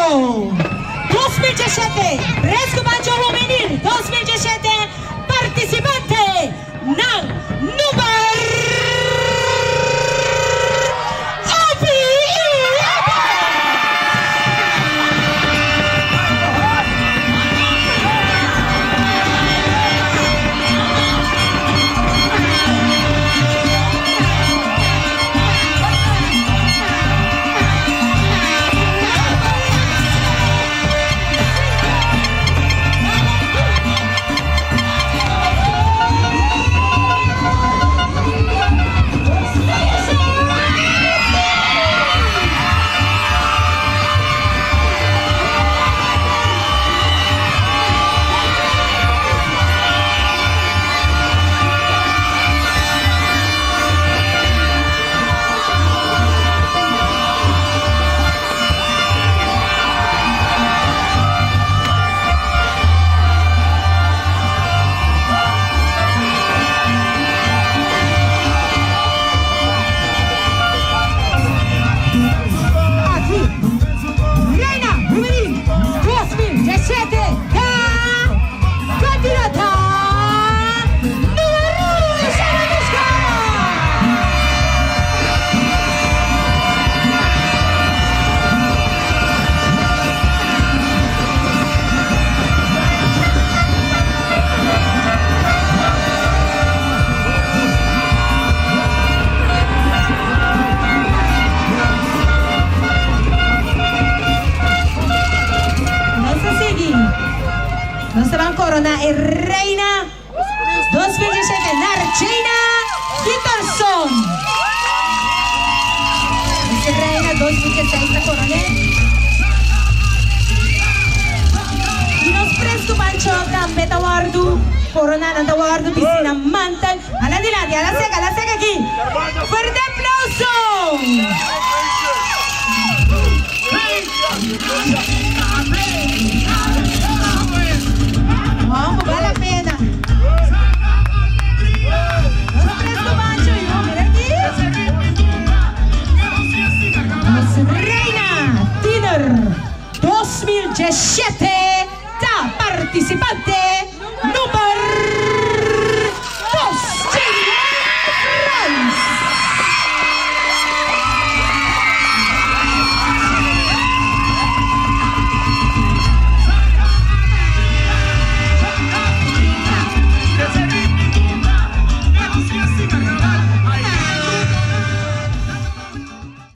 2017, Fresco Pancho Juvenil 2017, participante nan number Opi Aki, Reina Juvenil 2017 ta kandidata numero uno Sara Buska! Nos ta sigui. Nos ta ban corona e reina 2017 Narjena Peterson. Nos reina 2016 ta coroné. Y nos Fresco Pancho tambe ta wordu corona, nan ta wordu bisti na mantel. Hala dilanti, hala seka, hala seka aki. Fuerte aplauso! Hombo, bal la pena. Nos Fresco Pancho, yo, mira aki. Nos Reina Tiener 2017 ta participante.